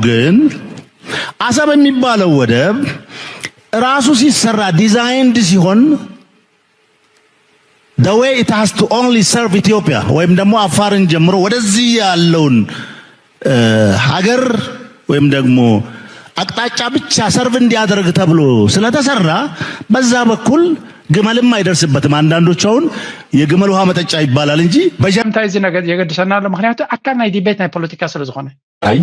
ግን አሰብ የሚባለው ወደብ ራሱ ሲሰራ designed ሲሆን the way it has to only serve Ethiopia ወይም ደግሞ አፋርን ጀምሮ ወደዚህ ያለውን ሀገር ወይም ደግሞ አቅጣጫ ብቻ serve እንዲያደርግ ተብሎ ስለተሰራ በዛ በኩል ግመልም አይደርስበትም። አንዳንዶቹ አሁን የግመል ውሃ መጠጫ ይባላል እንጂ በጀ እንታይ እዚ ነገር የገድሰና ኣሎ? ምክንያቱ ኣካል ናይ debate ናይ ፖለቲካ ስለዝኾነ። አይ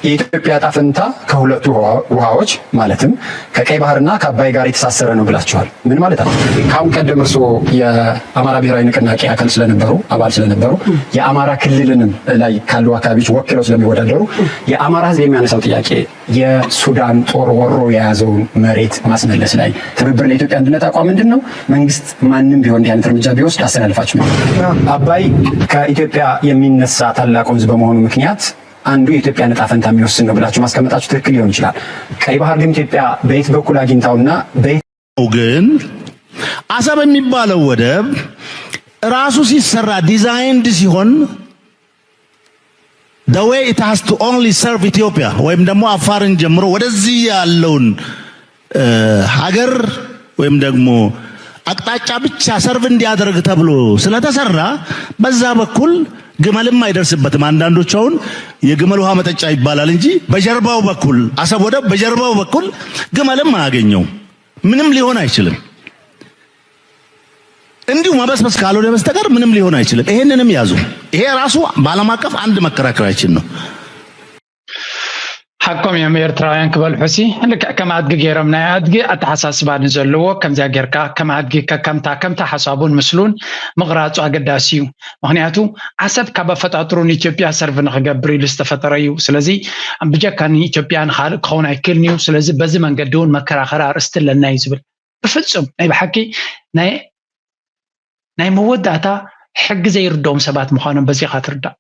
የኢትዮጵያ ዕጣ ፈንታ ከሁለቱ ውሃዎች ማለትም ከቀይ ባህርና ከአባይ ጋር የተሳሰረ ነው ብላችኋል። ምን ማለት ነው? ከአሁን ቀደም እርስዎ የአማራ ብሔራዊ ንቅናቄ አካል ስለነበሩ አባል ስለነበሩ የአማራ ክልልንም ላይ ካሉ አካባቢዎች ወክለው ስለሚወዳደሩ የአማራ ሕዝብ የሚያነሳው ጥያቄ የሱዳን ጦር ወሮ የያዘውን መሬት ማስመለስ ላይ ትብብር ለኢትዮጵያ አንድነት አቋም ምንድን ነው? መንግስት ማንም ቢሆን እንዲህ አይነት እርምጃ ቢወስድ አስተላልፋችሁ ነው። አባይ ከኢትዮጵያ የሚነሳ ታላቅ ወንዝ በመሆኑ ምክንያት አንዱ የኢትዮጵያን ዕጣ ፈንታ የሚወስን ነው ብላችሁ ማስቀመጣችሁ ትክክል ሊሆን ይችላል። ቀይ ባህር ግን ኢትዮጵያ በየት በኩል አግኝታውና በየት ግን አሰብ የሚባለው ወደብ ራሱ ሲሰራ designed ሲሆን the way it has to only serve Ethiopia ወይም ደግሞ አፋርን ጀምሮ ወደዚህ ያለውን ሀገር ወይም ደግሞ አቅጣጫ ብቻ serve እንዲያደርግ ተብሎ ስለተሰራ በዛ በኩል ግመልም አይደርስበትም። አንዳንዶቹ አሁን የግመል ውሃ መጠጫ ይባላል እንጂ በጀርባው በኩል አሰብ ወደብ በጀርባው በኩል ግመልም አያገኘው፣ ምንም ሊሆን አይችልም። እንዲሁ መበስበስ ካልሆነ በስተቀር ምንም ሊሆን አይችልም። ይሄንንም ያዙ። ይሄ ራሱ በዓለም አቀፍ አንድ መከራከሪያችን ነው። ሓቆም እዮም ኤርትራውያን ክበልሑሲ ልክዕ ከም ኣድጊ ገይሮም ናይ ኣድጊ ኣተሓሳስባ ንዘለዎ ከምዚያ ጌርካ ከም ኣድጊ ከከምታ ከምታ ሓሳቡን ምስሉን ምቕራጹ ኣገዳሲ እዩ። ምክንያቱ ዓሰብ ካብ ኣፈጣጥሩ ንኢትዮጵያ serve ንክገብር ኢሉ ዝተፈጠረ እዩ። ስለዚ ብጀካ ንኢትዮጵያ ንካልእ ክኸውን ኣይክእልን እዩ። ስለዚ በዚ መንገዲ እውን መከራኸሪ ኣርእስቲ ኣለና እዩ ዝብል። ብፍጹም ናይ ብሓቂ ናይ ናይ መወዳእታ ሕጊ ዘይርድኦም ሰባት ምዃኖም በዚኻ ትርዳእ።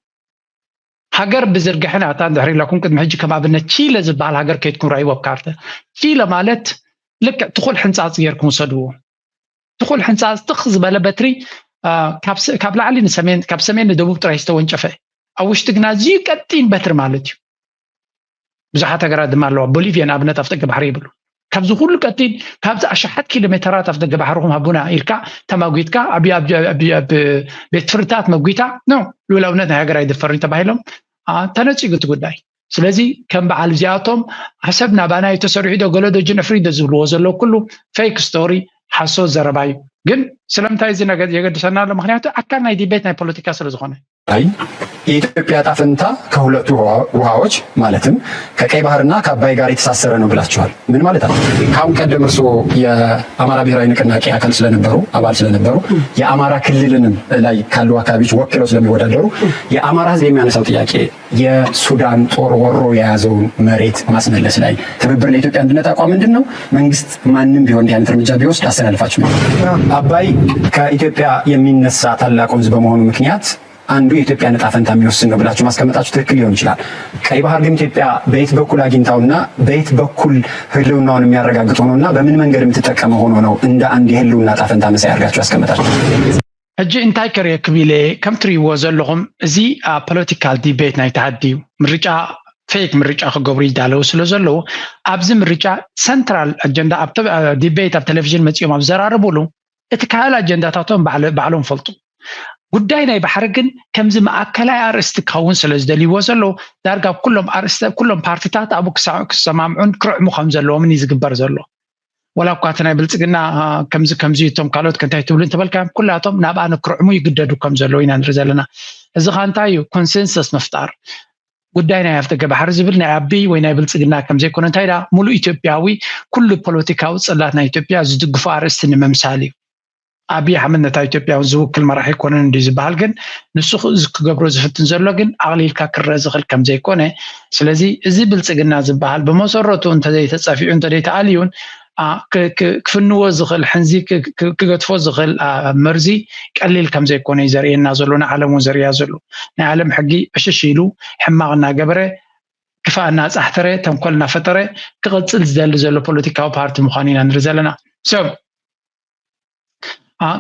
ሃገር ብዝርግሐን ኣታ እንድሕር ኢለኩም ቅድሚ ሕጂ ከም ኣብነት ቺለ ዝበሃል ሃገር ከይድኩም ራእይዎ ኣብ ካርተ። ቺለ ማለት ልክዕ ትኹል ሕንፃፅ ጌርኩም ውሰድዎ። ትኹል ሕንፃፅ ትኽ ዝበለ በትሪ ካብ ላዕሊ ንሰሜን ካብ ሰሜን ንደቡብ ጥራይ ዝተወንጨፈ ኣብ ውሽጢ ግና ኣዝዩ ቀጢን በትሪ ማለት እዩ። ብዙሓት ሃገራት ድማ ኣለዋ። ቦሊቪያ ንኣብነት ኣፍደገ ባሕሪ የብሉ። ካብዚ ኩሉ ቀጢን ካብዚ ኣሽሓት ኪሎ ሜተራት ኣፍደገ ባሕርኹም ሃቡና ኢልካ ተማጒትካ ኣብ ቤት ፍርድታት መጒታ ኖ ልኡላውነት ናይ ሃገር ኣይድፈርን ተባሂሎም ተነፂጉ እቲ ጉዳይ። ስለዚ ከም በዓል እዚኣቶም ዓሰብ ናባና እዩ ተሰሪሑ ዶ ገለ ዶ ጅንዕፍሪ ዶ ዝብልዎ ዘለዉ ኩሉ fake story ሓሶት ዘረባ እዩ። ግን ስለምንታይ እዚ ነገር የገድሰና ኣሎ? ምክንያቱ ኣካል ናይ debate ናይ ፖለቲካ ስለዝኾነ። አይ የኢትዮጵያ ዕጣ ፈንታ ከሁለቱ ውሃዎች ማለትም ከቀይ ባህርና ከአባይ ጋር የተሳሰረ ነው ብላችኋል። ምን ማለት ነው? ከአሁን ቀደም እርስዎ የአማራ ብሔራዊ ንቅናቄ አካል ስለነበሩ አባል ስለነበሩ የአማራ ክልልንም ላይ ካሉ አካባቢዎች ወክለው ስለሚወዳደሩ የአማራ ሕዝብ የሚያነሳው ጥያቄ የሱዳን ጦር ወሮ የያዘውን መሬት ማስመለስ ላይ ትብብር ለኢትዮጵያ አንድነት አቋም ምንድን ነው? መንግስት ማንም ቢሆን እንዲህ አይነት እርምጃ ቢወስድ አስተላልፋችሁ ነው። አባይ ከኢትዮጵያ የሚነሳ ታላቅ ወንዝ በመሆኑ ምክንያት አንዱ የኢትዮጵያን ዕጣ ፈንታ የሚወስን ነው ብላችሁ ማስቀመጣችሁ ትክክል ሊሆን ይችላል። ቀይ ባህር ግን ኢትዮጵያ በየት በኩል አግኝታውና በየት በኩል ህልውናውን የሚያረጋግጥ ሆኖና በምን መንገድ የምትጠቀመው ሆኖ ነው እንደ አንድ የህልውና ዕጣ ፈንታ መሳይ አድርጋችሁ ያስቀመጣችሁ? ሕጂ እንታይ ከርእየክም ኢለ ከም ትርእይዎ ዘለኹም እዚ ፖለቲካል ዲቤት ናይ ተሃዲ እዩ። ምርጫ ፌክ ምርጫ ክገብሩ ይዳለዉ ስለ ዘለዉ ኣብዚ ምርጫ ሰንትራል ኣጀንዳ ኣብ ዲቤት ኣብ ቴሌቪዥን መፂኦም ኣብ ዘራረቡሉ እቲ ካልእ ኣጀንዳታቶም ባዕሎም ፈልጡ። ጉዳይ ናይ ባሕሪ ግን ከምዚ ማእከላይ ኣርእስቲ ክኸውን ስለ ዝደልይዎ ዘለዉ ዳርጋ ኩሎም ኣርእስቲ ኩሎም ፓርቲታት ኣብኡ ክሰማምዑን ክርዕሙ ከም ዘለዎምን እዩ ዝግበር ዘሎ። ወላ እኳ እቲ ናይ ብልፅግና ከምዚ ከምዚ እቶም ካልኦት ከንታይ ትብሉ እንተበልካዮም ኩላቶም ናብኣ ንክርዕሙ ይግደዱ ከም ዘለዉ ኢና ንርኢ ዘለና። እዚ ኸ እንታይ እዩ? ኮንሰንሰስ ምፍጣር። ጉዳይ ናይ ኣፍደገ ባሕሪ ዝብል ናይ ኣቢ ወይ ናይ ብልፅግና ከም ዘይኮነ እንታይ ዳ ሙሉእ ኢትዮጵያዊ ኩሉ ፖለቲካዊ ፅላት ናይ ኢትዮጵያ ዝድግፎ ኣርእስቲ ንምምሳል እዩ። ኣብይ ኣሕመድ ነታ ኢትዮጵያ እውን ዝውክል መራሒ ኣይኮነን እንድዩ ዝበሃል ግን ንሱ ክገብሮ ዝፍትን ዘሎ ግን ኣቕሊልካ ክረአ ዝኽእል ከም ዘይኮነ ስለዚ እዚ ብልፅግና ዝበሃል ብመሰረቱ እንተዘይተፀፊዑ እንተዘይተኣልዩን ክፍንዎ ዝኽእል ሕንዚ ክገድፎ ዝኽእል መርዚ ቀሊል ከም ዘይኮነ እዩ ዘርእየና ዘሎ ንዓለም እውን ዘርእያ ዘሎ ናይ ዓለም ሕጊ ዕሽሽ ኢሉ ሕማቕ እናገበረ ክፋእ እናፃሕተረ ተንኮል እናፈጠረ ክቕፅል ዝደሊ ዘሎ ፖለቲካዊ ፓርቲ ምዃኑ ኢና ንርኢ ዘለና so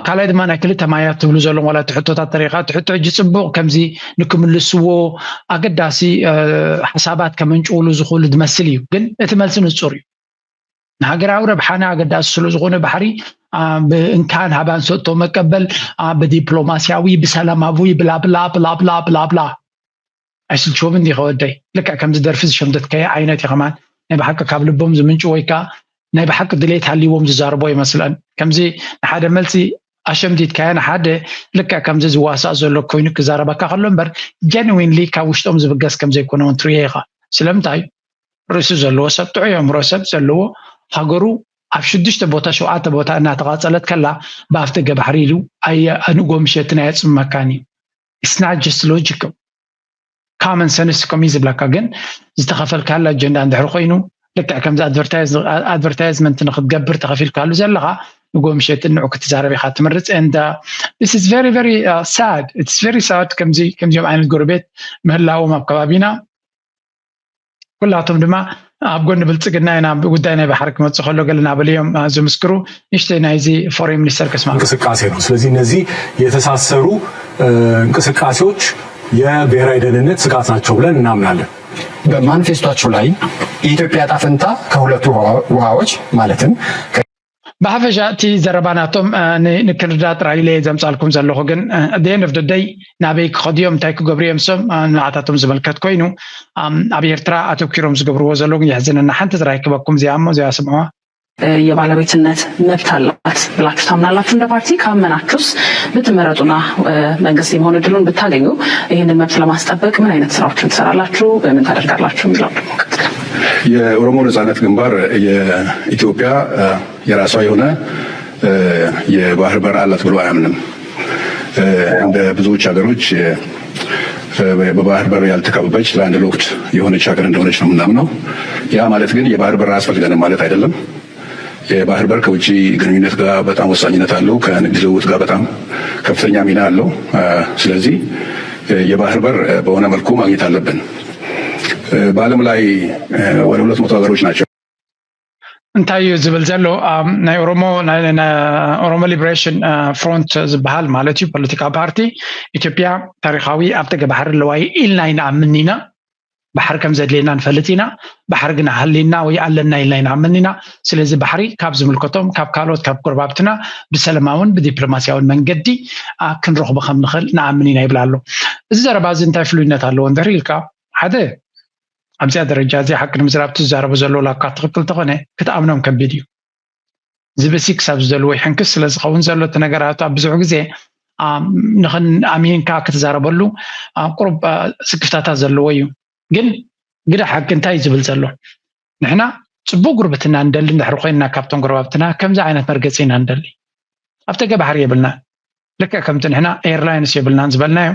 ካልኣይ ድማ ናይ ክልተ ማያት ትብሉ ዘለኹም ዋላ እቲ ሕቶታት ተሪኻ እቲ ሕቶ ሕጂ ፅቡቕ ከምዚ ንክምልስዎ ኣገዳሲ ሓሳባት ከመንጭውሉ ዝኽእሉ ዝመስል እዩ። ግን እቲ መልሲ ንፁር እዩ። ንሃገራዊ ረብሓና ኣገዳሲ ስለ ዝኾነ ባሕሪ ብእንካን ሃባን ሰጥቶ መቀበል ብዲፕሎማሲያዊ ብሰላማዊ ብላብላ ብላብላ ብላብላ ኣይስልችዎም እንዲ ከወደይ ልክዕ ከምዚ ደርፊ ዝሸምደትከየ ዓይነት እዩ ከማን ናይ ብሓቂ ካብ ልቦም ዝምንጭ ወይ ከዓ ናይ ብሓቂ ድሌት ሃልይዎም ዝዛርቦ ይመስለን። ከምዚ ንሓደ መልሲ ኣሸምዲትካዮ ንሓደ ልክዕ ከምዚ ዝዋሳእ ዘሎ ኮይኑ ክዛረበካ ከሎ እምበር ጀንዊንሊ ካብ ውሽጦም ዝብገስ ከምዘይኮነ እውን ትርእዮ ኢኻ። ስለምንታይ ርእሲ ዘለዎ ሰብ ጥዑይ ኣእምሮ ሰብ ዘለዎ ሃገሩ ኣብ ሽዱሽተ ቦታ ሸውዓተ ቦታ እናተቓፀለት ከላ ብኣፍደገ ባሕሪ ኢሉ ኣየ ንጎ ምሸትን ኣየፅምመካን እዩ። It's not just logical. Common sense ኮም እዩ ዝብለካ ግን ዝተኸፈልካሉ ኣጀንዳ እንድሕር ኮይኑ ልክዕ ከምዚ ኣድቨርታይዝመንት ንክትገብር ተኸፊልካሉ ዘለኻ ንጎ ምሸትን ንዑ ክትዛረብ ኢኻ ትመርፅ and this is very very sad. It's very sad ከምዚኦም ዓይነት ጎረቤት ምህላዎም ኣብ ከባቢና ኩላቶም ድማ ኣብ ጎኒ ብልፅግና ኢና ጉዳይ ናይ ባሕሪ ክመፅእ ከሎ ገለ ናበልዮም ዝምስክሩ ንሽተይ ናይዚ ፎሬን ሚኒስተር ክስማ እንቅስቃሴ ነው። ስለዚህ እነዚህ የተሳሰሩ እንቅስቃሴዎች የብሔራዊ ደህንነት ስጋት ናቸው ብለን እናምናለን። በማኒፌስቶቸው ላይ የኢትዮጵያ ዕጣ ፈንታ ከሁለቱ ውሃዎች ማለትም ብሓፈሻ እቲ ዘረባ ናቶም ንክርዳ ጥራይ ኢለ ዘምፃልኩም ዘለኹ ግን ደን ኦፍ ደይ ናበይ ክኸዱ እዮም እንታይ ክገብሩ እዮም ሶም ንዓታቶም ዝመልከት ኮይኑ ኣብ ኤርትራ ኣተኪሮም ዝገብርዎ ዘለዉ የሕዝነና ሓንቲ ጥራይ ክበኩም እዚኣ እሞ እዚኣ ስምዑዋ የባለቤትነት መብት አላት ብላችሁ ታምናላችሁ? እንደ ፓርቲ ካመናችሁስ ብትመረጡና መንግስት የመሆን እድሉን ብታገኙ ይህንን መብት ለማስጠበቅ ምን አይነት ስራዎችን ትሰራላችሁ? ምን ታደርጋላችሁ? የሚለው ደግሞ ቀጥለን የኦሮሞ ነጻነት ግንባር የኢትዮጵያ የራሷ የሆነ የባህር በር አላት ብሎ አያምንም። እንደ ብዙዎች ሀገሮች በባህር በር ያልተከበበች ላንድ ሎክድ የሆነች ሀገር እንደሆነች ነው የምናምነው። ያ ማለት ግን የባህር በር አያስፈልገንም ማለት አይደለም። የባህር በር ከውጭ ግንኙነት ጋር በጣም ወሳኝነት አለው። ከንግድ ልውውጥ ጋር በጣም ከፍተኛ ሚና አለው። ስለዚህ የባህር በር በሆነ መልኩ ማግኘት አለብን። በዓለም ላይ ወደ ሁለት መቶ ሀገሮች ናቸው። እንታይ እዩ ዝብል ዘሎ ናይ ኦሮሞ ኦሮሞ ሊበሬሽን ፍሮንት ዝበሃል ማለት እዩ ፖለቲካ ፓርቲ ኢትዮጵያ ታሪካዊ ኣብ ተገባሕሪ ኣለዋ ኢልና ይንኣምን ኢና። ባሕሪ ከም ዘድልየና ንፈልጥ ኢና። ባሕሪ ግና ሃልየና ወይ ኣለና ኢልና ይንኣምን ኢና። ስለዚ ባሕሪ ካብ ዝምልከቶም ካብ ካልኦት ካብ ጎረባብትና ብሰለማውን ብዲፕሎማሲያውን መንገዲ ክንረኽቦ ከም ንኽእል ንኣምን ኢና ይብል ኣሎ። እዚ ዘረባ እዚ እንታይ ፍሉይነት ኣለዎ እንድሕር ኢልካ ሓደ ኣብዚኣ ደረጃ እዚ ሓቂ ንምዝራብ እቲ ዝዛረቦ ዘሎ ላካ ትኽክል ተኾነ ክትኣምኖም ከቢድ እዩ። ዝብሲ ክሳብ ዝደልዎ ይሕንክስ ስለ ዝኸውን ዘሎ እቲ ነገራት ኣብ ብዙሕ ግዜ ንኽን ኣሚንካ ክትዛረበሉ ቁሩብ ስክፍታታት ዘለዎ እዩ። ግን ግዳ ሓቂ እንታይ እዩ ዝብል ዘሎ? ንሕና ፅቡቅ ጉርብትና ንደሊ እንድሕር ኮይንና ካብቶም ጎረባብትና ከምዚ ዓይነት መርገፂ ኢና ንደሊ። ኣብ ተገባሕሪ የብልና። ልክዕ ከምቲ ንሕና ኤርላይንስ የብልናን ዝበልናዮ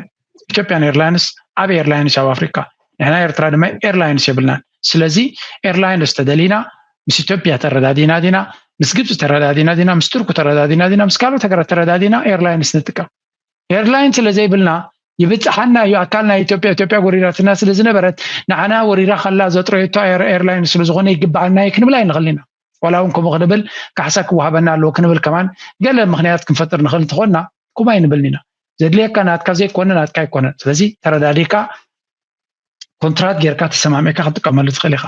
ኢትዮጵያን ኤርላይንስ ዓብ ኤርላይንስ ኣብ ኣፍሪካ ንሕና ኤርትራ ድማ ኤርላይንስ የብልናን። ስለዚ ኤርላይንስ ተደሊና ምስ ኢትዮጵያ ተረዳዲና ዲና ምስ ግብፂ ተረዳዲና ዲና ምስ ቱርኩ ተረዳዲና ዲና ምስ ካልኦት ሃገራት ተረዳዲና ኤርላይንስ ንጥቀም። ኤርላይን ስለ ዘይብልና ይብፅሓና እዩ ኣካል ናይ ኢትዮጵያ ኢትዮጵያ ወሪራትና ስለ ዝነበረት ንዓና ወሪራ ከላ ዘጥረየቶ ኤርላይን ስለ ዝኾነ ይግበኣና እዩ ክንብል ኣይንኽእል ኢና። ዋላ እውን ከምኡ ክንብል ካሕሳ ክወሃበና ኣለዎ ክንብል ከማን ገለ ምኽንያት ክንፈጥር ንኽእል እንተኾንና ኩማ ኣይንብልን ኢና። ዘድልየካ ናትካ ዘይኮነ ናትካ ኣይኮነን። ስለዚ ተረዳዲካ ኮንትራት ጌርካ ተሰማሚዕካ ክትጥቀመሉ ትኽእል ኢኻ።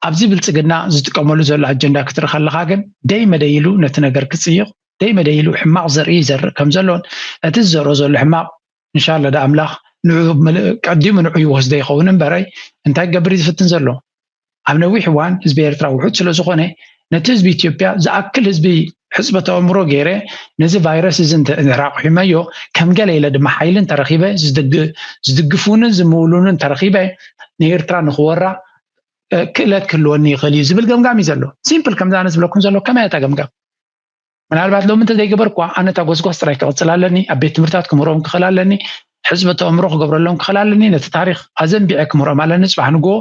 ኣብዚ ብልፅግና ዝጥቀመሉ ዘሎ ኣጀንዳ ክትርኢ ከለኻ ግን ደይ መደይሉ ነቲ ነገር ክፅይቕ ደይ መደይሉ ሕማቕ ዘርኢ ይዘርእ ከም ዘሎን እቲ ዝዘርኦ ዘሎ ሕማቕ እንሻላ ዳ ኣምላኽ ንዑ ቀዲሙ ንዑ ይወስዶ ይኸውን እምበረይ እንታይ ክገብር እዩ ዝፍትን ዘሎ? ኣብ ነዊሕ እዋን ህዝቢ ኤርትራ ውሑድ ስለ ዝኾነ ነቲ ህዝቢ ኢትዮጵያ ዝኣክል ህዝቢ ሕፅበት ኣእምሮ ገይረ ነዚ ቫይረስ እዚ እንድሕር ኣቑሒመዮ ከም ገለ ኢለ ድማ ሓይሊ እንተረኺበ ዝድግፉንን ዝምውሉንን እንተረኺበ ንኤርትራ ንኽወራ ክእለት ክህልወኒ ይኽእል እዩ ዝብል ገምጋም እዩ ዘሎ። ሲምፕል ከምዚ ኣነ ዝብለኩም ዘሎ ከመይ እያ እታ ገምጋም? ምናልባት ሎሚ እንተዘይገበርኳ ኣነ እታ ጎስጓስ ጥራይ ክቕፅል ኣለኒ። ኣብ ቤት ትምህርታት ክምህሮም ክኽእል ኣለኒ። ሕፅበት ኣእምሮ ክገብረሎም ክኽእል ኣለኒ። ነቲ ታሪክ ኣዘንቢዐ ክምህሮም ኣለኒ። ፅባሕ ንግሆ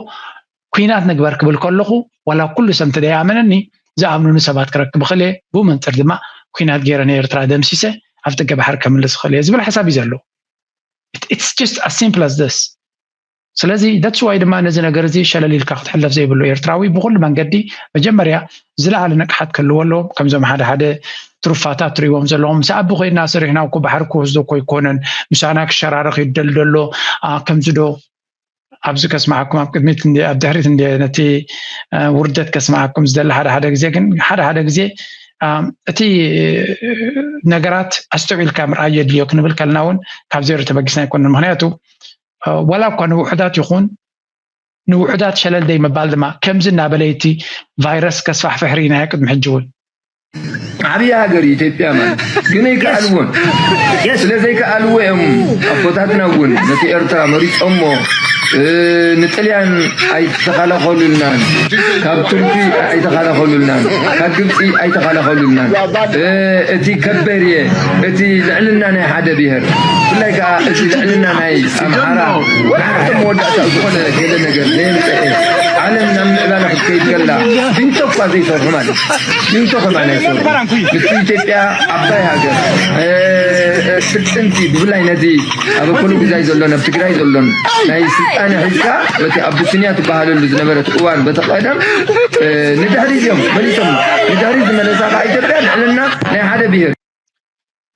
ኲናት ንግበር ክብል ከለኹ ዋላ ኩሉ ሰብ እንተደይኣመነኒ ዝኣምኑኒ ሰባት ክረክብ እኽእል እየ። ብኡ መንፅር ድማ ኲናት ገይረ ንኤርትራ ደምሲሰ ኣብ ደገ ባሕሪ ከምልስ እኽእል እየ ዝብል ሓሳብ እዩ ዘለዎ። It's just as simple as this. ስለዚ that's why ድማ ነዚ ነገር እዚ ሸለል ኢልካ ክትሕለፍ ዘይብሉ ኤርትራዊ ብኩሉ መንገዲ መጀመርያ ዝለዓለ ንቕሓት ክህልዎ ኣለዎ። ከምዞም ሓደ ሓደ ትሩፋታት ትሪእዎም ዘለኹም። ምስ ኣቢ ኮይና ሰሪሕና እኮ ባሕሪ ክወስዶ እኮ ኣይኮነን፣ ምሳና ክሸራረኽ ይደል ደሎ። ከምዚ ዶ ኣብዚ ከስማዓኩም፣ ኣብ ቅድሚት እንዲ ኣብ ድሕሪት እንዲ ነቲ ውርደት ከስማዓኩም ዝደሊ ሓደ ሓደ ግዜ ግን ሓደ ሓደ ግዜ እቲ ነገራት ኣስተውዒልካ ምርኣይ የድልዮ ክንብል ከልና እውን ካብ ዜሮ ተበጊስና ኣይኮነን። ምክንያቱ ዋላ እኳ ንውሑዳት ይኹን ንውሑዳት ሸለል ደይ ምባል ድማ ከምዚ እናበለ እቲ ቫይረስ ከስፋሕፍሕ ርኢናዮ ቅድሚ ሕጂ እውን። ዓብዪ ሃገር እዩ ኢትዮጵያ ማለት ግን ኣይከኣልዎን። ስለ ዘይከኣልዎ እዮም ኣቦታትና እውን ነቲ ኤርትራ መሪጾሞ። ንጥልያን ኣይተኸላኸሉልናን፣ ካብ ቱርኪ ኣይተኸላኸሉልናን፣ ካብ ግብፂ ኣይተኸላኸሉልናን። እቲ ከበርየ እቲ ልዕልና ናይ ሓደ ብሄር ብፍላይ ከዓ እቲ ልዕልና ናይ ኣምሓራ ንዓቶም መወዳእታ ዝኾነ ገለ ነገር ዘየምፀአ ዓለም ናብ ምዕባለ ክትከይድ ከላ ቢንቶ እኳ ዘይሰርሑ ማለት ቢንቶ ከማን ኣይሰርሑ። ንሱ ኢትዮጵያ ዓባይ ሃገር ስልጥንቲ ብፍላይ ነዚ ኣብ ኣኮሎ ጉዛይ ዘሎን ኣብ ትግራይ ዘሎን ናይ ስልጣነ ሒዝካ በቲ ኣቢሲንያ ትበሃለሉ ዝነበረት እዋን በቲ ቀደም ንድሕሪ እዮም መሊሶም ንድሕሪ ዝመለሳ ከዓ ኢትዮጵያ ልዕልና ናይ ሓደ ብሄር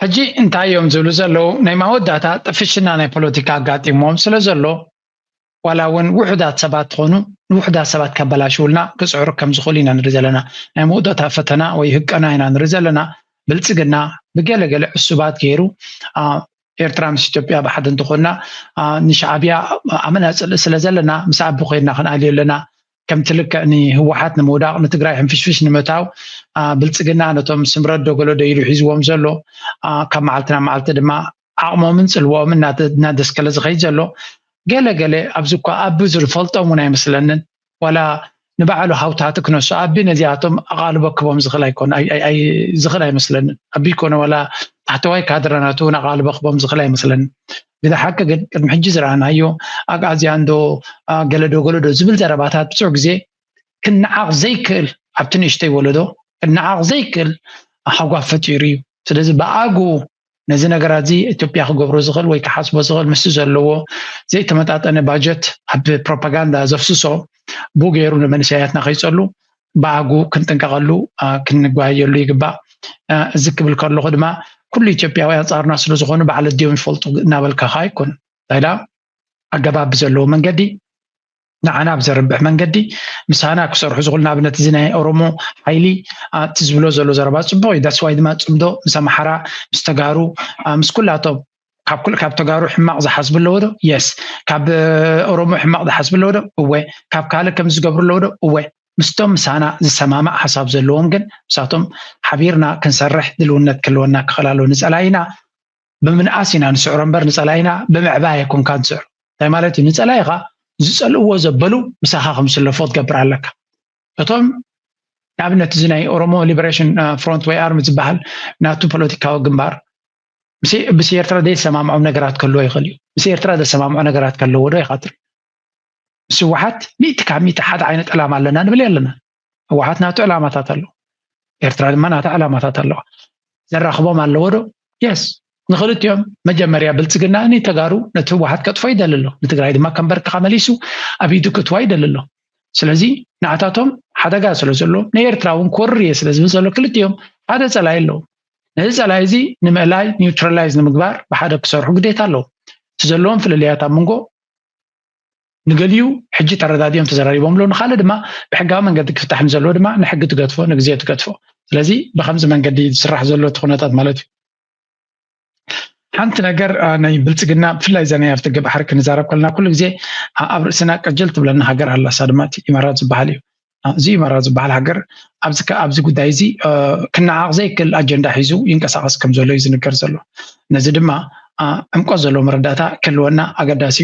ሕጂ እንታይ እዮም ዝብሉ ዘለዉ? ናይ መወዳእታ ጥፍሽና ናይ ፖለቲካ ኣጋጢሞም ስለ ዘሎ ዋላ እውን ውሑዳት ሰባት ትኾኑ ንውሑዳት ሰባት ከበላሽውልና ክፅዕሩ ከም ዝኽእሉ ኢና ንርኢ ዘለና። ናይ መወዳእታ ፈተና ወይ ህቀና ኢና ንርኢ ዘለና። ብልፅግና ብገለገለ ዕሱባት ገይሩ ኤርትራ ምስ ኢትዮጵያ ብሓደ እንተኾንና ንሻዕብያ ኣመና ፅልኢ ስለ ዘለና ምስ ኣቢ ኮይንና ክንኣልዮ ኣለና። ከምቲ ልክዕ ንህወሓት ንምውዳቕ ንትግራይ ሕንፍሽፍሽ ንምእታው ብልፅግና ነቶም ስምረት ዶ ገሎ ዶ ኢሉ ሒዝዎም ዘሎ ካብ መዓልቲ ናብ መዓልቲ ድማ ዓቕሞምን ፅልዎኦምን እናደስከለ ዝኸይድ ዘሎ ገለ ገለ ኣብዚ እኳ ኣቢ ዝፈልጦም እውን ኣይመስለንን። ዋላ ንባዕሉ ሃውታቲ ክነሱ ኣቢ ነዚኣቶም ኣቓልቦ ክቦም ዝኽእል ኣይኮን ዝኽእል ኣይመስለንን። ኣቢ ይኮነ ዋላ ታሕተዋይ ካድረ ናቱ እውን ኣቓልቦ ክቦም ዝኽእል ኣይመስለንን። ብሓቂ ግን ቅድሚ ሕጂ ዝረኣናዮ ኣግኣዝያን ዶ ገለዶ ገለዶ ዝብል ዘረባታት ብዙሕ ግዜ ክነዓቕ ዘይክእል ኣብቲ ንእሽተይ ወለዶ ክነዓቕ ዘይክእል ሃጓፍ ፈጢሩ እዩ። ስለዚ ብኣግኡ ነዚ ነገራት እዚ ኢትዮጵያ ክገብሮ ዝኽእል ወይ ክሓስቦ ዝኽእል ምስ ዘለዎ ዘይተመጣጠነ ባጀት ኣብ ፕሮፓጋንዳ ዘፍስሶ ብኡ ገይሩ ንመንእሰያትና ከይፀሉ ብኣግኡ ክንጥንቀቐሉ ክንጓየየሉ ይግባእ። እዚ ክብል ከለኹ ድማ ኩሉ ኢትዮጵያዊ ኣንፃርና ስለዝኾኑ ባዕለት ድዮም ይፈልጡ እናበልካ ከዓ ኣይኮኑን። እንታይ ደኣ ኣገባብ ብዘለዎ መንገዲ ንዓና ብዘርብሕ መንገዲ ምሳና ክሰርሑ ዝኽእሉ ንኣብነት እዚ ናይ ኦሮሞ ሓይሊ እቲ ዝብሎ ዘሎ ዘረባ ፅቡቅ እዩ። ዳስዋይ ድማ ፅምዶ ምስ ኣምሓራ ምስ ተጋሩ ምስ ኩላቶም ካብ ኩል ካብ ተጋሩ ሕማቕ ዝሓስቡ ኣለዎ ዶ? የስ። ካብ ኦሮሞ ሕማቕ ዝሓስቡ ኣለዎ ዶ? እወ። ካብ ካልእ ከም ዝገብሩ ኣለዎ ዶ? እወ። ምስቶም ምሳና ዝሰማማዕ ሓሳብ ዘለዎም ግን ምሳቶም ሓቢርና ክንሰርሕ ድልውነት ክህልወና ክኽእል ኣለዎ። ንፀላኢና ብምንኣስ ኢና ንስዕሮ እምበር ንፀላኢና ብምዕባይ ኣይኮንካ ንስዕሮ። እንታይ ማለት እዩ? ንፀላኢኻ ዝፀልእዎ ዘበሉ ምሳኻ ከም ዝስለፎ ክትገብር ኣለካ። እቶም ንኣብነት እዚ ናይ ኦሮሞ ሊበሬሽን ፍሮንት ወይ ኣርሚ ዝበሃል ናቱ ፖለቲካዊ ግንባር ምስ ኤርትራ ዘይሰማምዖም ነገራት ክህልዎ ይኽእል እዩ። ምስ ኤርትራ ዘሰማምዖ ነገራት ከለዎ ዶ ኢኻ ትርኢ? ምስ ህወሓት ሚእቲ ካብ ሚእቲ ሓደ ዓይነት ዕላማ ኣለና ንብል ኣለና። ህወሓት ናቱ ዕላማታት ኣለዎ። ኤርትራ ድማ ናታ ዕላማታት ኣለዋ። ዘራኽቦም ኣለዎ ዶ? የስ። ንኽልቲኦም መጀመርያ ብልፅግና ንተጋሩ ነቲ ህወሓት ከጥፎ ይደሊ ኣሎ። ንትግራይ ድማ ከም በርክኻ መሊሱ ኣብ ኢዱ ክትዋ ይደሊ ኣሎ። ስለዚ ንዓታቶም ሓደጋ ስለ ዘሎ ንኤርትራ እውን ክወርር እየ ስለ ዝብል ዘሎ ክልቲኦም ሓደ ፀላኢ ኣለዎም። ነዚ ፀላኢ እዚ ንምእላይ ኒውትራላይዝ ንምግባር ብሓደ ክሰርሑ ግዴታ ኣለዎም። እቲ ዘለዎም ፍልልያት ኣብ መንጎ ንገሊኡ ሕጂ ተረዳዲኦም ተዘራሪቦም ኣለዉ ንካልእ ድማ ብሕጋዊ መንገዲ ክፍታሕ ንዘለዎ ድማ ንሕጊ ትገድፎ ንግዜ ትገድፎ። ስለዚ ብከምዚ መንገዲ ዝስራሕ ዘሎ እቲ ኩነታት ማለት እዩ። ሓንቲ ነገር ናይ ብልፅግና ብፍላይ እዛ ናይ ኣፍደገ ባሕሪ ክንዛረብ ከለና ኩሉ ግዜ ኣብ ርእስና ቀጀል ትብለና ሃገር ኣላ። እሳ ድማ እቲ ኢማራት ዝበሃል እዩ። እዚ ኢማራት ዝበሃል ሃገር ኣብዚ ጉዳይ እዚ ክነዓቕ ዘይክእል ኣጀንዳ ሒዙ ይንቀሳቐስ ከም ዘሎ እዩ ዝንገር ዘሎ። ነዚ ድማ ዕምቆት ዘለዎ መረዳእታ ክህልወና ኣገዳሲ እዩ።